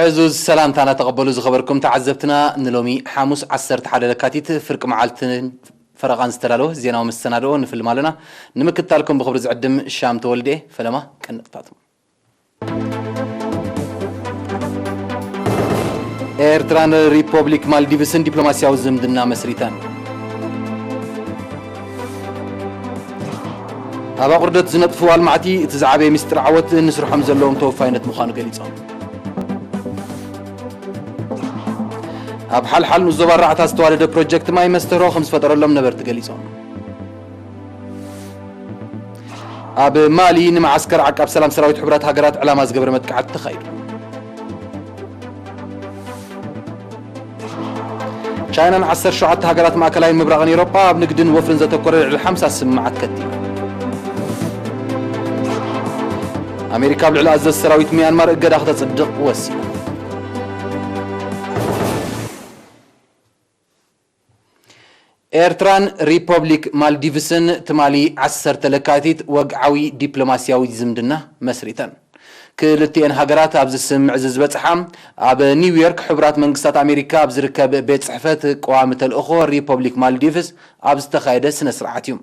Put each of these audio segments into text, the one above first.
ዕዙዝ ሰላምታና ተቐበሉ ዝኸበርኩም ተዓዘብትና፣ ንሎሚ ሓሙስ ዓሰርተ ሓደ ለካቲት ፍርቂ መዓልትን ፈረቓን ዝተዳለወ ዜናዊ መሰናድኦ ንፍልም ኣለና። ንምክትታልኩም ብኽብሪ ዝዕድም ሻም ተወልደ። ፈለማ ቀንጥታቱ። ኤርትራን ሪፖብሊክ ማልዲቭስን ዲፕሎማስያዊ ዝምድና መስሪተን። ኣብ ኣቑርደት ዝነጥፉ ኣልማዕቲ እቲ ዝዓበየ ምስጢር ዓወት ንስርሖም ዘለዎም ተወፋይነት ምዃኑ ገሊጾም። ኣብ ሓልሓል ንኡስ ዞባ ኣርባዕተ ዝተዋደደ ፕሮጀክት ማይ መስተርሆ ከም ዝፈጠረሎም ነበርቲ ገሊጾም። ኣብ ማሊ ንመዓስከር ዓቃብ ሰላም ሰራዊት ሕቡራት ሃገራት ዕላማ ዝገበረ መጥቃዕቲ ተኻይዱ። ቻይናን ዓሰርተ ሸውዓተ ሃገራት ማእከላይን ምብራቕን ኤውሮጳ ኣብ ንግድን ወፍርን ዘተኮረ ልዕሊ ሓምሳ ስምምዓት ከቲመን። ኣሜሪካ ኣብ ልዕሊ ኣዘዝ ሰራዊት ሚያንማር እገዳ ክተጽድቕ ወሲና። ኤርትራን ሪፖብሊክ ማልዲቭስን ትማሊ ዓሰርተ ለካቲት ወግዓዊ ዲፕሎማስያዊ ዝምድና መስሪተን። ክልቲኤን ሃገራት ኣብዚ ስምምዕ እዚ ዝበጽሓ፣ ኣብ ኒውዮርክ ሕቡራት መንግስታት ኣሜሪካ ኣብ ዝርከብ ቤት ጽሕፈት ቀዋሚ ተልእኾ ሪፖብሊክ ማልዲቭስ ኣብ ዝተኻየደ ስነ ስርዓት እዩ።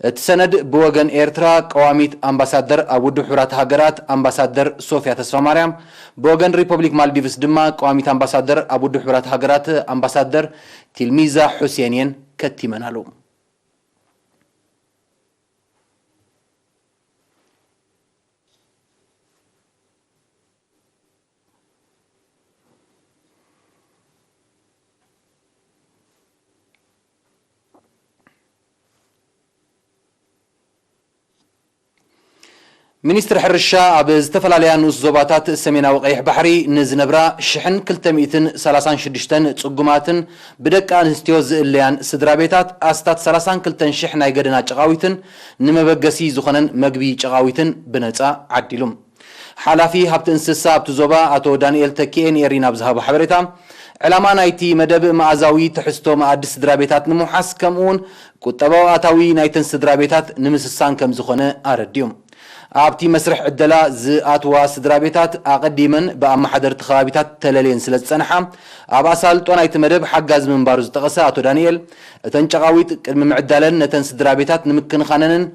እቲ ሰነድ ብወገን ኤርትራ ቀዋሚት ኣምባሳደር ኣብ ውድብ ሕቡራት ሃገራት ኣምባሳደር ሶፍያ ተስፋማርያም፣ ብወገን ሪፖብሊክ ማልዲቭስ ድማ ቀዋሚት ኣምባሳደር ኣብ ውድብ ሕቡራት ሃገራት ኣምባሳደር ቲልሚዛ ሑሴን እየን ከቲመናሉ። ሚኒስትሪ ሕርሻ ኣብ ዝተፈላለያ ንኡስ ዞባታት ሰሜናዊ ቀይሕ ባሕሪ ንዝነብራ ሽሕን ክልተ ሚእትን ሰላሳን ሽዱሽተን ጽጉማትን ብደቂ ኣንስትዮ ዝእለያን ስድራ ቤታት ኣስታት ሰላሳን ክልተን ሽሕ ናይ ገደና ጨቓዊትን ንመበገሲ ዝኾነን መግቢ ጨቓዊትን ብነጻ ዓዲሉ። ሓላፊ ሃብቲ እንስሳ ኣብቲ ዞባ ኣቶ ዳንኤል ተኪኤ ንኤሪና ኣብ ዝሃቦ ሓበሬታ፣ ዕላማ ናይቲ መደብ መኣዛዊ ትሕዝቶ መኣዲ ስድራ ቤታት ንምውሓስ፣ ከምኡውን ቁጠባዊ ኣታዊ ናይተን ስድራ ቤታት ንምስሳን ከም ዝኾነ ኣረዲኡ። ኣብቲ መስርሕ ዕደላ ዝኣትዋ ስድራ ቤታት ኣቐዲመን ብኣመሓደርቲ ከባቢታት ተለልየን ስለ ዝጸንሓ፣ ኣብ ኣሳልጦ ናይቲ መደብ ሓጋዚ ምንባሩ ዝጠቐሰ ኣቶ ዳንኤል፣ እተን ጨቓዊት ቅድሚ ምዕዳለን ነተን ስድራ ቤታት ንምክንኻነንን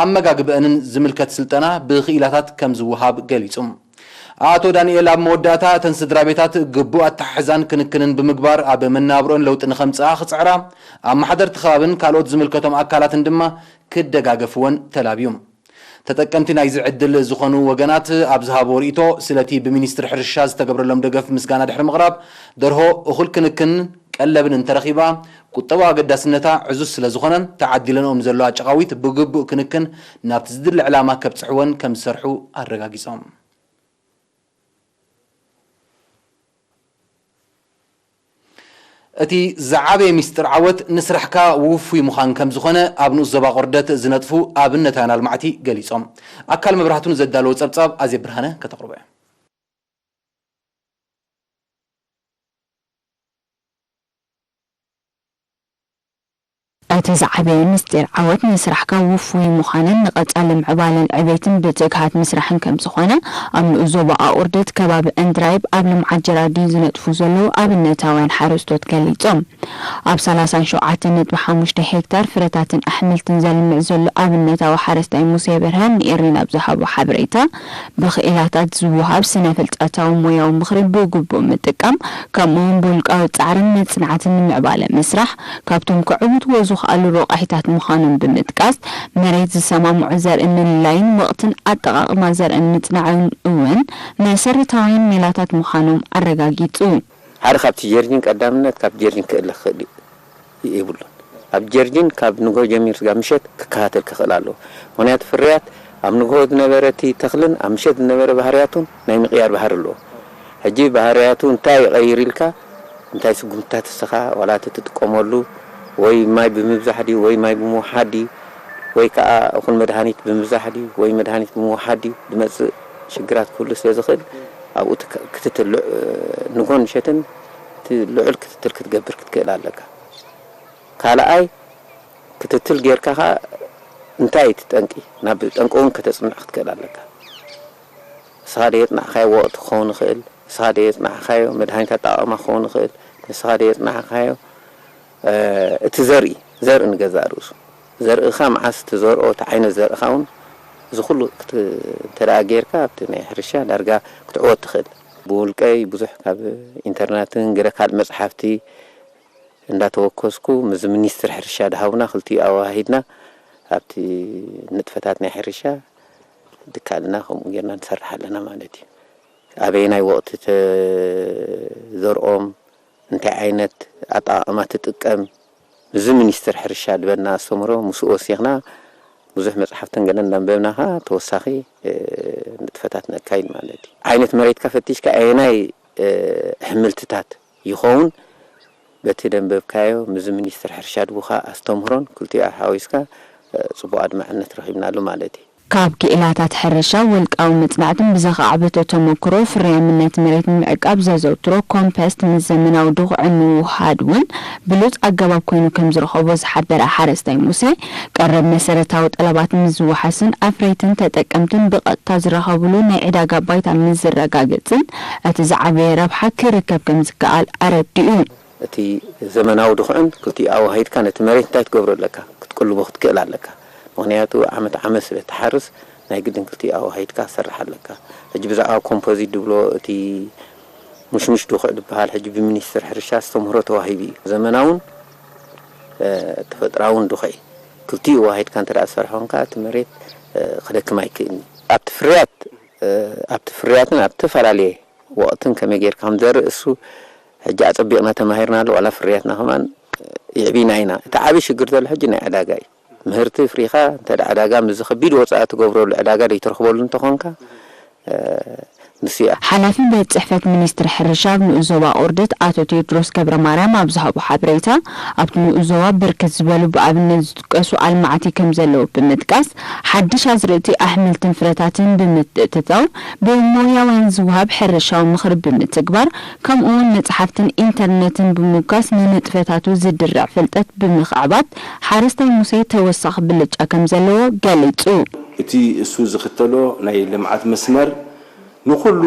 ኣመጋግበአንን ዝምልከት ስልጠና ብክኢላታት ከም ዝወሃብ ገሊጹ። ኣቶ ዳንኤል ኣብ መወዳእታ፣ እተን ስድራ ቤታት ግቡእ ኣተሓሕዛን ክንክንን ብምግባር ኣብ መናብሮን ለውጢ ንኸምጽኣ ክጽዕራ፣ ኣመሓደርቲ ከባብን ካልኦት ዝምልከቶም ኣካላትን ድማ ክደጋገፍወን ተላብዩ። ተጠቀምቲ ናይዚ ዕድል ዝኾኑ ወገናት ኣብ ዝሃብዎ ርእይቶ፣ ስለቲ ብሚኒስትሪ ሕርሻ ዝተገብረሎም ደገፍ ምስጋና ድሕሪ ምቕራብ፣ ደርሆ እኹል ክንክን ቀለብን እንተረኺባ፣ ቁጠባዊ ኣገዳስነታ ዕዙዝ ስለ ዝኾነ፣ ተዓዲለንኦም ዘለዋ ጨቓዊት ብግቡእ ክንክን ናብቲ ዝድለ ዕላማ ከብጽሕወን ከም ዝሰርሑ ኣረጋጊጾም። እቲ ዝዓበየ ሚስጥር ዓወት ንስራሕካ ውፉይ ምዃን ከም ዝኾነ ኣብ ንኡስ ዞባ ቆርደት ዝነጥፉ ኣብነታውያን ኣልማዕቲ ገሊጾም። ኣካል መብራህቱ ንዘዳለዎ ጸብጻብ ኣዜብ ብርሃነ ከተቕርቦ እያ። እቲ ዝዓበየ ምስጢር ዓወት ንስራሕካ ውፉይ ምዃንን ንቐጻሊ ምዕባለን ዕቤትን ብትግሃት ምስራሕን ከም ዝኾነ ኣብ ንኡስ ዞባ ኣቑርደት ከባቢ ዕንድራይብ ኣብ ልምዓት ጀራዲን ዝነጥፉ ዘለዉ ኣብነታውያን ሓረስቶት ገሊጾም። ኣብ ሰላሳን ሸውዓተን ነጥቢ ሓሙሽተ ሄክታር ፍረታትን ኣሕምልትን ዘልምዕ ዘሎ ኣብነታዊ ሓረስታይ ሙሴ በርሀ ንኤሪና ኣብ ዝሃቦ ሓበሬታ፣ ብኽኢላታት ዝወሃብ ስነ-ፍልጠታዊ ሞያዊ ምኽሪ ብግቡእ ምጥቃም፣ ከምኡ'ውን ብውልቃዊ ጻዕርን ምጽናዕትን ንምዕባለ ምስራሕ፣ ካብቶም ክዕውትዎ ዝኽኣሉ ረቋሒታት ምዃኖም ብምጥቃስ፣ መሬት ዝሰማምዑ ዘርኢ ምልላይን ወቕትን ኣጠቓቕማ ዘርእን ምጽናዕን እውን መሰረታውያን ሜላታት ምዃኖም ኣረጋጊጹ። ሓደ ካብቲ ጀርዲን ቀዳምነት ካብ ጀርዲን ክእለ ክኽእል የብሉን። ኣብ ጀርዲን ካብ ንግሆ ጀሚሩ ስጋብ ምሸት ክከታተል ክኽእል ኣለዎ። ምኽንያቱ ፍርያት ኣብ ንግሆ ዝነበረ እቲ ተኽልን ኣብ ምሸት ዝነበረ ባህርያቱን ናይ ምቕያር ባህሪ ኣለዎ። ሕጂ ባህርያቱ እንታይ ይቐይር ኢልካ፣ እንታይ ስጉምትታት እስኻ ዋላ እቲ ትጥቀመሉ ወይ ማይ ብምብዛሕ ድዩ ወይ ማይ ብምውሓድ ድዩ ወይ ከዓ እኹል መድሃኒት ብምብዛሕ ድዩ ወይ መድሃኒት ብምውሓድ ድዩ ዝመጽእ ሽግራት ክህሉ ስለ ዝኽእል ኣብኡ ትክ-፣ ክትትል ልዑ-፣ ንግሆን ምሸትን እቲ ልዑል ክትትል ክትገብር ክትክእል ኣለካ። ካልኣይ ክትትል ጌርካ ኸዓ እንታይ እቲ ጠንቂ ናብ ጠንቂ እውን ከተጽንዕ ክትክእል ኣለካ። ንስኻ ደየጽናዕካዮ ወቕቲ ክኸውን ይኽእል፣ ንስኻ ደየጽናዕኻዮ፣ መድሃኒት ኣጠቓቕማ ክኸውን ይኽእል፣ ንስኻ ደየጽናዕኻዮ፣ እ፣ እቲ ዘርኢ፣ ዘርኢ ንገዛእ ርእሱ፣ ዘርእኻ መዓስ ትዘርኦ፣ እቲ ዓይነት ዘርእኻ እውን፣ እዚ ኩሉ ክት-፣ እንተ ደኣ ጌርካ፣ ኣብቲ ናይ ሕርሻ ዳርጋ ክትዕወት ትኽእል። ብውልቀይ ብዙሕ ካብ ኢንተርነትን ገለ ካልእ መጽሓፍቲ እንዳተወከስኩ፣ ምስ ሚኒስትር ሕርሻ ድሃቡና፣ ክልቲኡ ኣወሃሂድና፣ ኣብቲ ንጥፈታት ናይ ሕርሻ ድካልና ከምኡ ጌርና ንሰርሕ ኣለና ማለት እዩ። ኣበየናይ ወቕቲ ተዘርኦም፣ እንታይ ዓይነት ኣጠቓቕማ ትጥቀም፣ እዚ ሚኒስትር ሕርሻ ድበና ኣስተምህሮ ምስኡ ወሲኽና ብዙሕ መጽሓፍትን ገለን እንዳንበብና ኸዓ ተወሳኺ፣ እ፣ ንጥፈታት ነካይድ ማለት እዩ። ዓይነት መሬትካ ፈቲሽካ ኣየናይ፣ እ፣ ኣሕምልትታት ይኸውን በቲ ደንበብካዮ ምስዚ ሚኒስትር ሕርሻ ድቡኻ ኣስተምህሮን ክልቲኡ ሓዊስካ፣ እ፣ ጽቡቕ ኣድማዕነት ረኺብናሉ ማለት እዩ። ካብ ክኢላታት ሕርሻ፣ ውልቃዊ መጽናዕትን ብዘኻዕበቶ ተመክሮ ፍርያምነት መሬት ንምዕቃብ ዘዘውትሮ ኮምፐስት ምስ ዘመናዊ ድኹዒ ምውህሃድ እውን ብሉጽ ኣገባብ ኮይኑ ከም ዝረኸቦ ዝሓበረ ሓረስታይ ሙሴ፣ ቀረብ መሰረታዊ ጠለባት ምስ ዝወሓስን ኣፍረይትን ተጠቀምትን ብቐጥታ ዝራኸብሉ ናይ ዕዳጋ ባይታ ምስ ዝረጋገጽን እቲ ዝዓበየ ረብሓ ክርከብ ከም ዝከኣል ኣረዲኡ። እቲ ዘመናዊ ድኹዕን ክልቲኡ ኣወሃሂድካ ነቲ መሬት እንታይ ትገብሮ ኣለካ? ክትቅልቦ ክትክእል ኣለካ። ምኽንያቱ ዓመት ዓመት ስለ ትሓርስ ናይ ግድን ክልቲኡ ኣወሃሂድካ ክትሰርሕ ኣለካ። ሕጂ ብዛዕባ ኮምፖዚት ድብሎ እቲ ሙሽሙሽ ድኹዕ ዝበሃል ሕጂ ብሚኒስትር ሕርሻ ኣስተምህሮ ተዋሂቡ እዩ። ዘመናውን፣ እ፣ ተፈጥራውን ድኹዒ ክልቲኡ ኣወሃሂድካ እንተ ደኣ ዝሰርሖ ኮንካ እቲ መሬት፣ እ፣ ክደክም ኣይክእልን እዩ። ኣብቲ ፍርያት፣ እ፣ ኣብቲ ፍርያትን ኣብ ዝተፈላለየ ወቕትን ከመይ ጌርካ ከም ዘርኢ እሱ ሕጂ ኣጸቢቕና ተማሂርናሉ፣ ዋላ ፍርያትና ከማን የዕቢና ኢና። እቲ ዓቢ ሽግር ዘሎ ሕጂ ናይ ዕዳጋ እዩ። ምህርቲ ኣፍሪኻ እንተ ደኣ ዕዳጋ ምስዚ ከቢድ ወጻኢ ትገብረሉ ዕዳጋ ዘይትረኽበሉ እንተኾንካ፣ እ፣ ንሱ እዩ። ሓላፊ ቤት ጽሕፈት ሚኒስትሪ ሕርሻ ኣብ ንኡስ ዞባ ኦርደት ኣቶ ቴዎድሮስ ገብረ ማርያም ኣብ ዝሃቦ ሓበሬታ፣ ኣብቲ ንኡስ ዞባ ብርክት ዝበሉ ብኣብነት ዝጥቀሱ ኣልማዕቲ ከም ዘለዉ ብምጥቃስ፣ ሓድሽ ኣዝርእቲ ኣሕምልትን ፍረታትን ብምትእትታው፣ ብሞያውያን ዝወሃብ ሕርሻዊ ምኽሪ ብምትግባር፣ ከምኡ'ውን መጽሓፍትን ኢንተርነትን ብምውካስ ንንጥፈታቱ ዝድርዕ ፍልጠት ብምኽዕባት፣ ሓረስታይ ሙሴ ተወሳኺ ብልጫ ከም ዘለዎ ገሊጹ። እቲ እሱ ዝኽተሎ ናይ ልምዓት መስመር ንኹሉ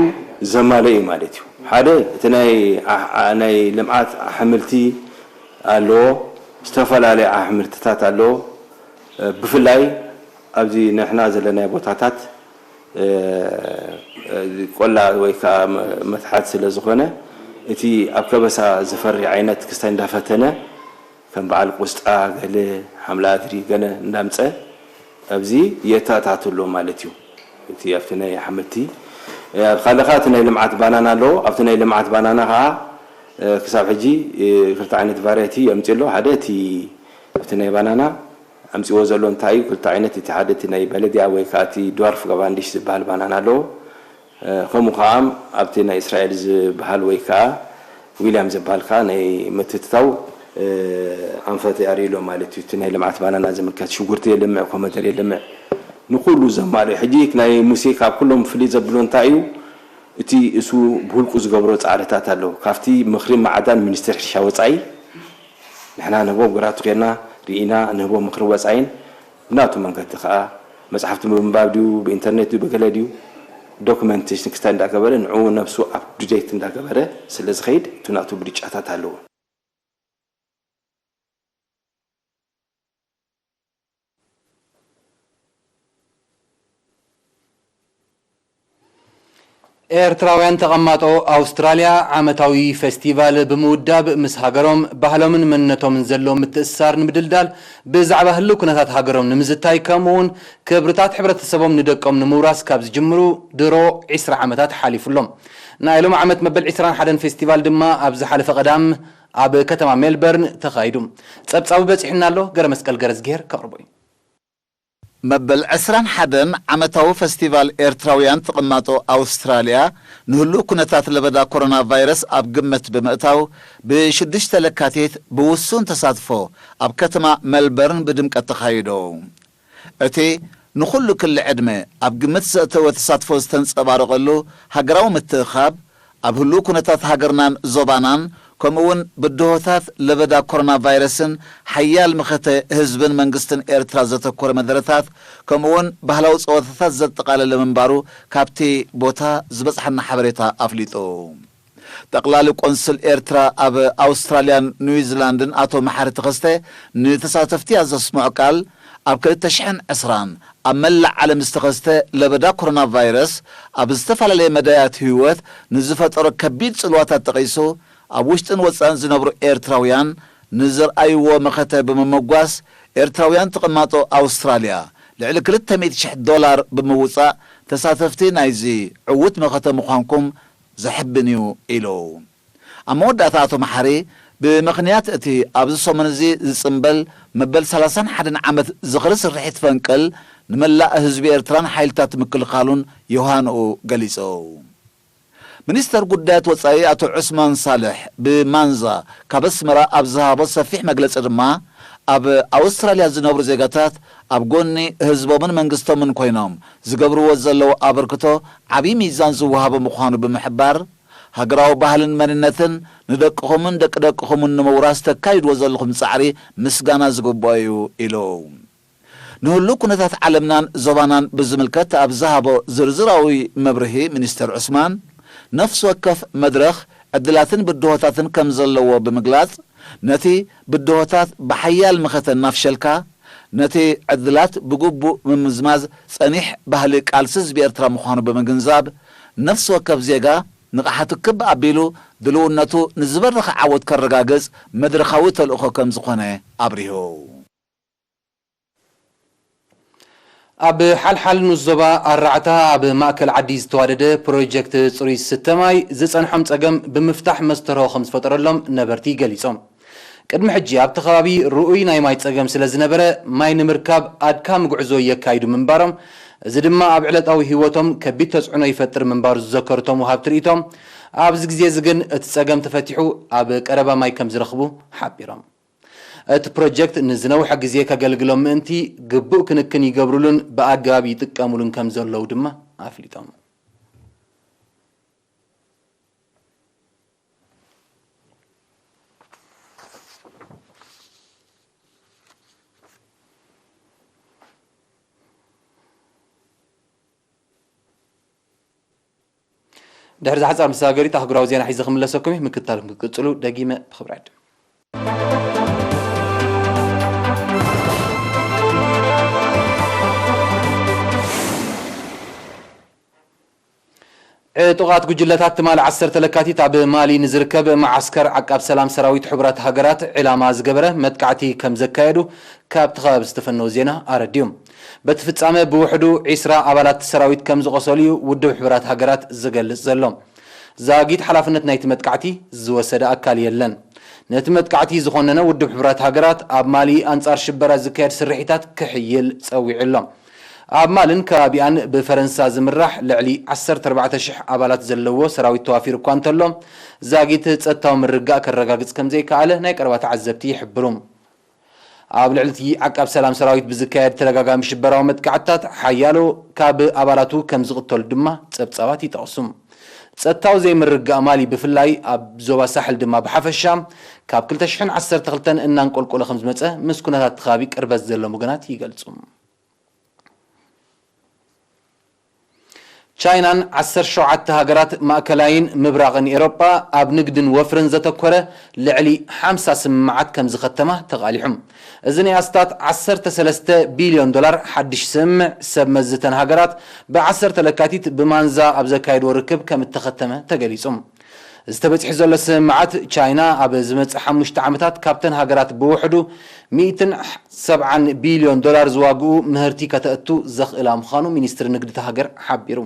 ዘማልኦ እዩ ማለት እዩ። ሓደ፣ እቲ ናይ ዓ-፣ ዓ-፣ ናይ ልምዓት ኣሕምልቲ ኣለዎ፣ ዝተፈላለዩ ኣሕምልትታት ኣለዎ። እ፣ ብፍላይ ኣብዚ ንሕና ዘለናዮ ቦታታት፣ እ፣ እ፣ ቆላ ወይ ከዓ መ-፣ መትሓት ስለ ዝኾነ፣ እቲ ኣብ ከበሳ ዝፈሪ ዓይነት ክስታይ እንዳፈተነ፣ ከም በዓል ቆስጣ፣ ገለ ሓምላ ኣድሪ፣ ገለ እንዳምፀ ኣብዚ የታታቱ ኣሎ ማለት እዩ። እቲ ኣብቲ ናይ ኣሕምልቲ፣ እ፣ ኣብ ካልእ ከዓ እቲ ናይ ልምዓት ባናና ኣሎ። ኣብቲ ናይ ልምዓት ባናና ከዓ፣ እ፣ ክሳብ ሕጂ፣ እ፣ ክልተ ዓይነት ቫራይቲ ኣምፅኡ ኣሎ። ሓደ እቲ ኣብቲ ናይ ባናና ኣምፅዎ ዘሎ እንታይ እዩ? ክልተ ዓይነት፣ እቲ ሓደ እቲ ናይ በለድያ ወይ ከዓ እቲ ድዋርፍ ጋቫንዲሽ ዝበሃል ባናና ኣለዎ። እ፣ ከምኡ ከዓ ኣብቲ ናይ እስራኤል ዝበሃል ወይ ከዓ ዊልያም ዝበሃል ከዓ ናይ ምትትታው፣ እ፣ ኣንፈት ኣርእዩ ኣሎ ማለት እዩ። እቲ ናይ ልምዓት ባናና ዝምልከት ሽጉርቲ የልምዕ፣ ኮመደር የልምዕ፣ ንኩሉ ዘማልኦ። ሕጂ ናይ ሙሴ ካብ ኩሎም ፍልይ ዘብሎ እንታይ እዩ? እቲ እሱ ብውልቁ ዝገብሮ ጻዕርታት ኣሎ። ካብቲ ምኽሪ ማዕዳን ሚኒስትሪ ሕርሻ ወጻኢ ንሕና ንህቦ ግራቱ ኬድና ርኢና ንህቦ ምኽሪ ወጻኢን ብናቱ መንገዲ ከኣ መጽሓፍቲ ብምንባብ ድዩ ብኢንተርኔት ድዩ ብገለ ድዩ ዶክመንቴሽን ክስታይ እንዳገበረ ንዕኡ ነብሱ ኣፕ ቱ ዴት እንዳገበረ ስለ ዝኸይድ እቲ ናቱ ብልጫታት ኣለዎ። ኤርትራውያን ተቐማጦ ኣውስትራልያ ዓመታዊ ፈስቲቫል ብምውዳብ ምስ ሃገሮም፣ ባህሎምን መንነቶምን ዘለዎም ምትእስሳር ንምድልዳል፣ ብዛዕባ ህልው ኩነታት ሃገሮም ንምዝታይ ከምኡውን ክብርታት ሕብረተሰቦም ንደቆም ንምውራስ ካብ ዝጅምሩ ድሮ ዒስራ ዓመታት ሓሊፉሎም። ናይ ሎም ዓመት መበል ዒስራን ሓደን ፌስቲቫል ድማ ኣብ ዝሓለፈ ቀዳም ኣብ ከተማ ሜልበርን ተኻይዱ። ጸብጻቡ በጺሑና ኣሎ፣ ገረመስቀል ገረዝግሄር ከቕርቦ እዩ። መበል ዕስራን ሓደን ዓመታዊ ፈስቲቫል ኤርትራውያን ተቐማጦ ኣውስትራልያ ንህሉእ ኩነታት ለበዳ ኮሮና ቫይረስ ኣብ ግምት ብምእታው ብሽዱሽተ ለካቲት ብውሱን ተሳትፎ ኣብ ከተማ መልበርን ብድምቀት ተኻይዶ። እቲ ንኹሉ ክሊ ዕድመ ኣብ ግምት ዘእተወ ተሳትፎ ዝተንጸባረቐሉ ሃገራዊ ምትእኻብ ኣብ ህሉው ኩነታት ሃገርናን ዞባናን ከምኡውን ብድሆታት ለበዳ ኮሮና ቫይረስን ሓያል መኸተ ህዝብን መንግስትን ኤርትራ ዘተኮረ መደረታት፣ ከምኡውን ባህላዊ ጸወታታት ዘጠቓለለ ምንባሩ ካብቲ ቦታ ዝበጽሓና ሓበሬታ ኣፍሊጡ። ጠቕላሊ ቆንስል ኤርትራ ኣብ ኣውስትራልያን ኒውዚላንድን ኣቶ መሓሪ ተኸስተ ንተሳተፍቲ ኣብ ዘስምዖ ቃል፣ ኣብ ክልተ ሽሕን ዕስራን ኣብ መላእ ዓለም ዝተኸስተ ለበዳ ኮሮና ቫይረስ ኣብ ዝተፈላለየ መዳያት ህይወት ንዝፈጠሮ ከቢድ ጽልዋታት ጠቒሱ፣ ኣብ ውሽጥን ወጻእን ዝነብሩ ኤርትራውያን ንዝርኣይዎ መኸተ ብምምጓስ፣ ኤርትራውያን ተቐማጦ ኣውስትራልያ ልዕሊ ክልተ ሚእቲ ሽሕ ዶላር ብምውጻእ ተሳተፍቲ ናይዚ ዕዉት መኸተ ምዃንኩም ዘሕብን እዩ ኢሉ። ኣብ መወዳእታ ኣቶ መሓሪ፣ ብምኽንያት እቲ ኣብዚ ሰሙን እዚ ዝጽንበል መበል ሰላሳን ሓደን ዓመት ዝኽሪ ስርሒት ፈንቅል ንመላእ ህዝቢ ኤርትራን ሓይልታት ምክልኻሉን ዮሃንኡ ገሊጹ። ሚኒስተር ጉዳያት ወጻኢ ኣቶ ዑስማን ሳልሕ ብማንዛ ካብ ኣስመራ ኣብ ዝሃቦ ሰፊሕ መግለጺ ድማ፣ ኣብ ኣውስትራልያ ዝነብሩ ዜጋታት ኣብ ጎኒ ህዝቦምን መንግስቶምን ኮይኖም ዝገብርዎ ዘለዉ ኣበርክቶ ዓብዪ ሚዛን ዝወሃቦ ምዃኑ ብምሕባር፣ ሃገራዊ ባህልን መንነትን ንደቅኹምን ደቂ ደቅኹምን ንምውራስ ተካይድዎ ዘለኹም ጻዕሪ ምስጋና ዝግብኦ እዩ ኢሉ። ንህሉ ኩነታት ዓለምናን ዞባናን ብዝምልከት ኣብ ዝሃቦ ዝርዝራዊ መብርሂ፣ ሚኒስተር ዑስማን፣ ነፍሲ ወከፍ መድረኽ ዕድላትን ብድሆታትን ከም ዘለዎ ብምግላጽ፣ ነቲ ብድሆታት ብሓያል መኸተ እናፍሸልካ፣ ነቲ ዕድላት ብግቡእ ምምዝማዝ ጸኒሕ ባህሊ ቃልሲ ህዝቢ ኤርትራ ምዃኑ ብምግንዛብ፣ ነፍሲ ወከፍ ዜጋ ንቕሓቱ ክብ ኣቢሉ ድልውነቱ ንዝበረኸ ዓወት ከረጋግጽ መድረኻዊ ተልእኾ ከም ዝኾነ ኣብሪሁ። ኣብ ሓልሓል ንኡስ ዞባ ኣራዕታ ኣብ ማእከል ዓዲ ዝተዋደደ ፕሮጀክት ጽሩይ ዝስተ ማይ ዝጸንሖም ጸገም ብምፍታሕ መስተርሆ ከም ዝፈጠረሎም ነበርቲ ገሊጾም። ቅድሚ ሕጂ ኣብቲ ከባቢ ርኡይ ናይ ማይ ጸገም ስለ ዝነበረ፣ ማይ ንምርካብ ኣድካሚ ጉዕዞ የካይዱ ምንባሮም፣ እዚ ድማ ኣብ ዕለታዊ ህይወቶም ከቢድ ተጽዕኖ ይፈጥር ምንባሩ ዝዘከሩ እቶም ወሃብቲ ርእይቶ፣ ኣብዚ ግዜ እዚ ግን እቲ ጸገም ተፈቲሑ ኣብ ቀረባ ማይ ከም ዝረኽቡ ሓቢሮም። እቲ ፕሮጀክት ንዝነውሐ ግዜ ከገልግሎም ምእንቲ ግቡእ ክንክን ይገብሩሉን ብኣገባብ ይጥቀሙሉን ከም ዘለዉ ድማ ኣፍሊጦም። ድሕሪ ዝሓጻር መሰጋገሪት ኣህጉራዊ ዜና ሒዘ ክምለሰኩም እዩ። ምክትታልኩም ክትቅጽሉ ደጊመ ብኽብሪ ዕድም። ዕጡቓት ጉጅለታት ትማሊ ዓሰርተ ለካቲት ኣብ ማሊ ንዝርከብ መዓስከር ዓቃብ ሰላም ሰራዊት ሕቡራት ሃገራት ዕላማ ዝገበረ መጥቃዕቲ ከም ዘካየዱ ካብቲ ከባቢ ዝተፈነወ ዜና ኣረድዩ። በቲ ፍጻመ ብውሕዱ ዒስራ ኣባላት ሰራዊት ከም ዝቖሰሉ እዩ ውድብ ሕቡራት ሃገራት ዝገልጽ ዘሎ። ዛጊት ሓላፍነት ናይቲ መጥቃዕቲ ዝወሰደ ኣካል የለን። ነቲ መጥቃዕቲ ዝኾነነ ውድብ ሕቡራት ሃገራት ኣብ ማሊ ኣንጻር ሽበራ ዝካየድ ስርሒታት ክሕይል ጸዊዑ ኣሎ። ኣብ ማልን ከባቢኣን ብፈረንሳ ዝምራሕ ልዕሊ ዓሰርተ ኣርባዕተ ሽሕ ኣባላት ዘለዎ ሰራዊት ተዋፊሩ እኳ እንተሎ፣ ዛጊት ጸጥታዊ ምርግጋእ ከረጋግጽ ከም ዘይከኣለ ናይ ቀረባ ተዓዘብቲ ይሕብሩ። ኣብ ልዕሊ እቲ ዓቃብ ሰላም ሰራዊት ብዝካየድ ተደጋጋሚ ሽበራዊ መጥቃዕትታት ሓያሎ ካብ ኣባላቱ ከም ዝቕተሉ ድማ ጸብጻባት ይጠቕሱ። ጸጥታዊ ዘይምርግጋእ ማሊ ብፍላይ ኣብ ዞባ ሳሕል ድማ ብሓፈሻ ካብ ክልተ ሽሕን ዓሰርተ ክልተን እናንቆልቆለ ከም ዝመጸ ምስ ኩነታት እቲ ከባቢ ቅርበት ዘለዎም ወገናት ይገልጹ። ቻይናን ዓሰርተ ሸውዓተ ሃገራት ማእከላይን ምብራቕን ኤሮጳ ኣብ ንግድን ወፍርን ዘተኮረ ልዕሊ ሓምሳ ስምምዓት ከም ዝኸተማ ተቓሊሑ። እዚ ናይ ኣስታት ዓሰርተ ሰለስተ ቢልዮን ዶላር ሓድሽ ስምምዕ ሰብ መዚ እተን ሃገራት ብ ዓሰርተ ለካቲት ብማንዛ ኣብ ዘካየድዎ ርክብ ከም እተኸተመ ተገሊጹ። ዝተበጽሐ ዘሎ ስምምዓት ቻይና ኣብ ዝመጽእ ሓሙሽተ ዓመታት ካብተን ሃገራት ብውሕዱ ሚእትን ሰብዓን ቢልዮን ዶላር ዝዋግኡ ምህርቲ ከተእቱ ዘኽእላ ምዃኑ ሚኒስትሪ ንግዲ እታ ሃገር ሓቢሩ።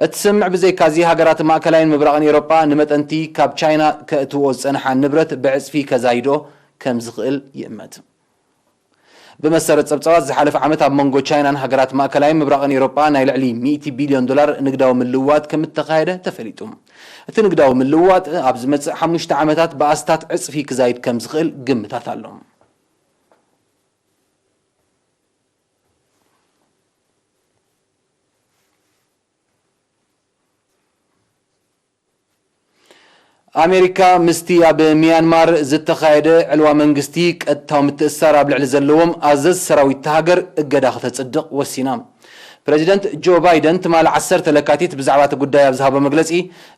እቲ ስምምዕ ብዘይካዚ ሃገራት ማእከላይን ምብራቕን ኤውሮጳ ንመጠንቲ ካብ ቻይና ከእትዎ ዝጸንሓ ንብረት ብዕጽፊ ከዛይዶ ከም ዝኽእል ይእመት። ብመሰረት ጸብጻባት ዝሓለፈ ዓመት ኣብ መንጎ ቻይናን ሃገራት ማእከላይን ምብራቕን ኤውሮጳ ናይ ልዕሊ ሚእቲ ቢልዮን ዶላር ንግዳዊ ምልውዋጥ ከም እተኻየደ ተፈሊጡ። እቲ ንግዳዊ ምልውዋጥ ኣብ ዝመጽእ ሓሙሽተ ዓመታት ብኣስታት ዕጽፊ ክዛይድ ከም ዝኽእል ግምታት ኣሎ። ኣሜሪካ ምስቲ ኣብ ሚያንማር ዝተኻየደ ዕልዋ መንግስቲ ቀጥታዊ ምትእስሳር ኣብ ልዕሊ ዘለዎም ኣዘዝ ሰራዊት እታ ሃገር እገዳ ከተጽድቕ ወሲና። ፕረዚደንት ጆ ባይደን ትማሊ ዓሰርተ ለካቲት ብዛዕባ እቲ ጉዳይ ኣብ ዝሃቦ መግለጺ፣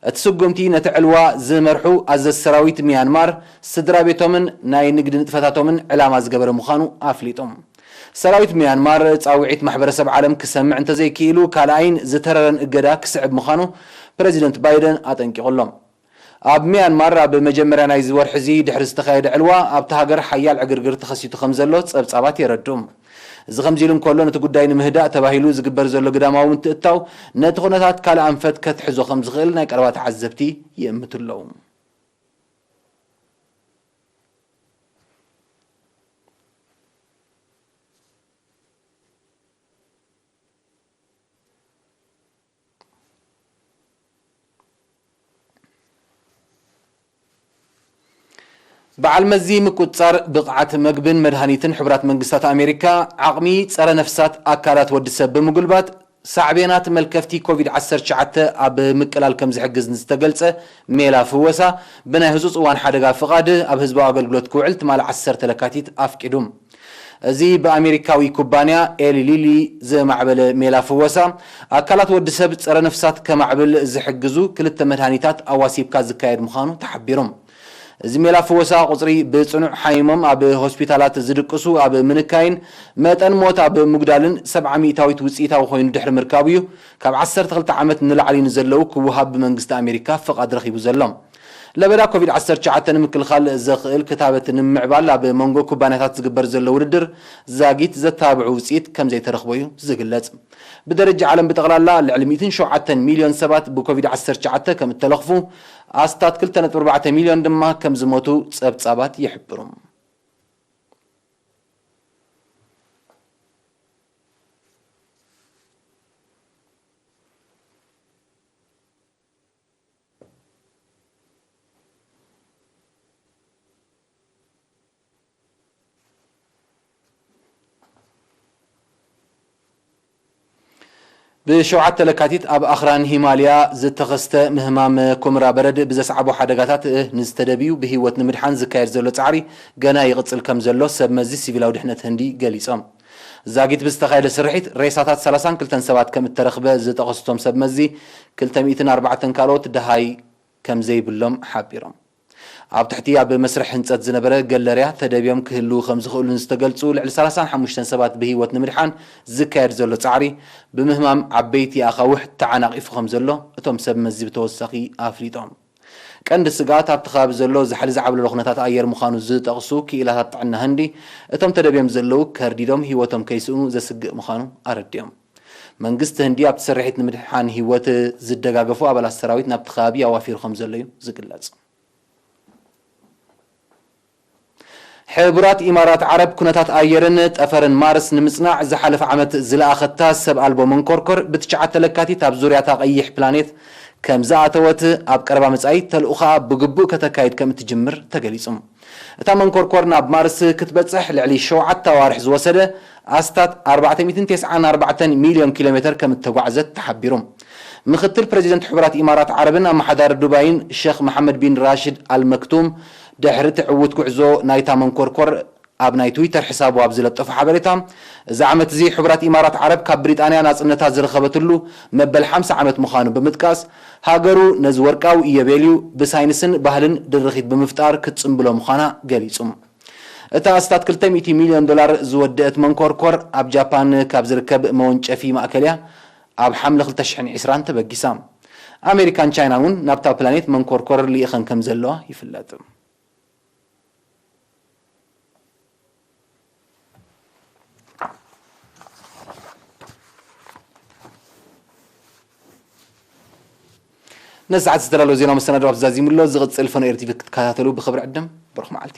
እቲ ስጉምቲ ነቲ ዕልዋ ዝመርሑ ኣዘዝ ሰራዊት ሚያንማር፣ ስድራ ቤቶምን ናይ ንግዲ ንጥፈታቶምን ዕላማ ዝገበረ ምዃኑ ኣፍሊጡ። ሰራዊት ሚያንማር ጻውዒት ማሕበረሰብ ዓለም ክሰምዕ እንተዘይክኢሉ፣ ካልኣይን ዝተረረን እገዳ ክስዕብ ምዃኑ ፕረዚደንት ባይደን ኣጠንቂቑ ኣሎ። ኣብ ሚያንማር ኣብ መጀመርያ ናይዚ ወርሒ እዚ ድሕሪ ዝተኻየደ ዕልዋ ኣብቲ ሃገር ሓያል ዕግርግር ተኸሲቱ ከም ዘሎ ጸብጻባት የረድኡ። እዚ ከምዚ ኢሉ እንከሎ፣ ነቲ ጉዳይ ንምህዳእ ተባሂሉ ዝግበር ዘሎ ግዳማዊ ምትእትታው ነቲ ኩነታት ካልእ ኣንፈት ከትሕዞ ከም ዝኽእል ናይ ቀረባ ተዓዘብቲ ይእምቱ ኣለዉ። በዓል መዚ ምቁጽጻር ብቕዓት መግብን መድሃኒትን ሕቡራት መንግስታት ኣሜሪካ፣ ዓቕሚ ጸረ ነፍሳት ኣካላት ወዲ ሰብ ብምጉልባት፣ ሳዕቤናት መልከፍቲ ኮቪድ ዓሰርተ ትሽዓተ ኣብ ምቅላል ከም ዝሕግዝ ንዝተገልጸ ሜላ ፍወሳ ብናይ ህጹጽ እዋን ሓደጋ ፍቓድ ኣብ ህዝባዊ ኣገልግሎት ክውዕል ትማሊ ዓሰርተ ለካቲት ኣፍቂዱ። እዚ ብኣሜሪካዊ ኩባንያ ኤሊ ሊሊ ዝማዕበለ ሜላ ፍወሳ፣ ኣካላት ወዲ ሰብ ጸረ ነፍሳት ከማዕብል ዝሕግዙ ክልተ መድሃኒታት ኣዋሲብካ ዝካየድ ምዃኑ ተሓቢሩ። እዚ ሜላ ፍወሳ ቁጽሪ ብጽኑዕ ሓሚሞም ኣብ ሆስፒታላት ዝድቅሱ ኣብ ምንካይን መጠን ሞት ኣብ ምጉዳልን ሰብዓ ሚእታዊት ውጽኢታዊ ኮይኑ ድሕሪ ምርካቡ እዩ ካብ ዓሰርተ ክልተ ዓመት ንላዕሊ ንዘለዉ ክወሃብ ብመንግስቲ ኣሜሪካ ፍቓድ ረኺቡ ዘሎ። ለበዳ ኮቪድ ዓሰርተ ትሽዓተ ንምክልኻል ዘኽእል ክታበት ንምምዕባል ኣብ መንጎ ኩባንያታት ዝግበር ዘሎ ውድድር ዛጊት ዘተባብዑ ውጽኢት ከም ዘይተረኽቦ እዩ ዝግለጽ። ብደረጃ ዓለም ብጠቕላላ ልዕሊ ሚእትን ሸውዓተን ሚልዮን ሰባት ብኮቪድ ዓሰርተ ትሽዓተ ከም እተለኽፉ፣ ኣስታት ክልተ ነጥቢ ኣርባዕተ ሚልዮን ድማ ከም ዝሞቱ ጸብጻባት ይሕብሩ። ብሸውዓተ ለካቲት ኣብ ኣኽራን ሂማልያ ዝተኸስተ ምህማም ኩምራ በረድ ብዘስዓቦ ሓደጋታት ንዝተደብዩ ብህይወት ንምድሓን ዝካየድ ዘሎ ጻዕሪ ገና ይቕጽል ከም ዘሎ ሰብ መዚ ሲቪላዊ ድሕነት ህንዲ ገሊጾም። ዛጊት ብዝተኻየደ ስርሒት ሬሳታት ሰላሳን ክልተን ሰባት ከም እተረኽበ ዝጠቐሱ እቶም ሰብ መዚ፣ ክልተ ሚእትን ኣርባዕተን ካልኦት ደሃይ ከም ዘይብሎም ሓቢሮም። ኣብ ትሕቲ ኣብ መስርሕ ህንጸት ዝነበረ ገለርያ ተደብዮም ክህልዉ ከም ዝኽእሉ ንዝተገልጹ ልዕሊ ሰላሳን ሓሙሽተን ሰባት ብህይወት ንምድሓን ዝካየድ ዘሎ ጻዕሪ፣ ብምህማም ዓበይቲ ኣኻውሕ ተዓናቒፉ ከም ዘሎ እቶም ሰብ መዚ ብተወሳኺ ኣፍሊጦም። ቀንዲ ስግኣት ኣብቲ ከባቢ ዘሎ ዛሕሊ ዝዓብለሎ ኩነታት ኣየር ምዃኑ ዝጠቕሱ ክኢላታት ጥዕና ህንዲ፣ እቶም ተደብዮም ዘለዉ ከርዲዶም ህይወቶም ከይስእኑ ዘስግእ ምዃኑ ኣረዲኦም። መንግስቲ ህንዲ ኣብቲ ስርሒት ንምድሓን ህይወት ዝደጋገፉ ኣባላት ሰራዊት ናብቲ ከባቢ ኣዋፊሩ ከም ዘሎ እዩ ዝግለጽ። ሕቡራት ኢማራት ዓረብ ኩነታት ኣየርን ጠፈርን ማርስ ንምጽናዕ ዝሓለፈ ዓመት ዝለኣኸታ ሰብ ኣልቦ መንኮርኮር ብትሽዓተ ለካቲት ኣብ ዙርያታ ቀይሕ ፕላኔት ከም ዝኣተወት ኣብ ቀረባ መጻኢ ተልእኾኣ ብግቡእ ከተካይድ ከም እትጅምር ተገሊጹ። እታ መንኮርኮር ናብ ማርስ ክትበጽሕ ልዕሊ ሸውዓተ ኣዋርሕ ዝወሰደ ኣስታት ኣርባዕተ ሚእትን ተስዓን ኣርባዕተን ሚልዮን ኪሎ ሜተር ከም እተጓዕዘት ተሓቢሩ። ምክትል ፕረዚደንት ሕቡራት ኢማራት ዓረብን ኣመሓዳሪ ዱባይን ሸኽ መሓመድ ቢን ራሽድ ኣል መክቱም ድሕሪ እቲ ዕዉት ጉዕዞ ናይታ መንኮርኮር ኣብ ናይ ትዊተር ሕሳቡ ኣብ ዝለጠፎ ሓበሬታ፣ እዚ ዓመት እዚ ሕቡራት ኢማራት ዓረብ ካብ ብሪጣንያ ናጽነታ ዝረኸበትሉ መበል ሓምሳ ዓመት ምዃኑ ብምጥቃስ፣ ሃገሩ ነዚ ወርቃዊ ኢዮቤልዩ ብሳይንስን ባህልን ድርኺት ብምፍጣር ክትጽምብሎ ምዃና ገሊጹ። እታ ኣስታት ክልተ ሚእቲ ሚልዮን ዶላር ዝወደአት መንኮርኮር ኣብ ጃፓን ካብ ዝርከብ መወንጨፊ ማእከል እያ ኣብ ሓምለ ክልተ ሽሕን ዕስራን ተበጊሳ። ኣሜሪካን ቻይናን እውን ናብታ ፕላኔት መንኮርኮር ልኢኸን ከም ዘለዋ ይፍለጥ። ነዚ ሰዓት ዝተዳለወ ዜና መሰናድኦ ኣብዚ ዛዚሙ ኣሎ። ዝቕጽል ፈኖ ኤር ቲቪ ክትከታተሉ ብኽብሪ ዕድም። ብሩኽ መዓልቲ።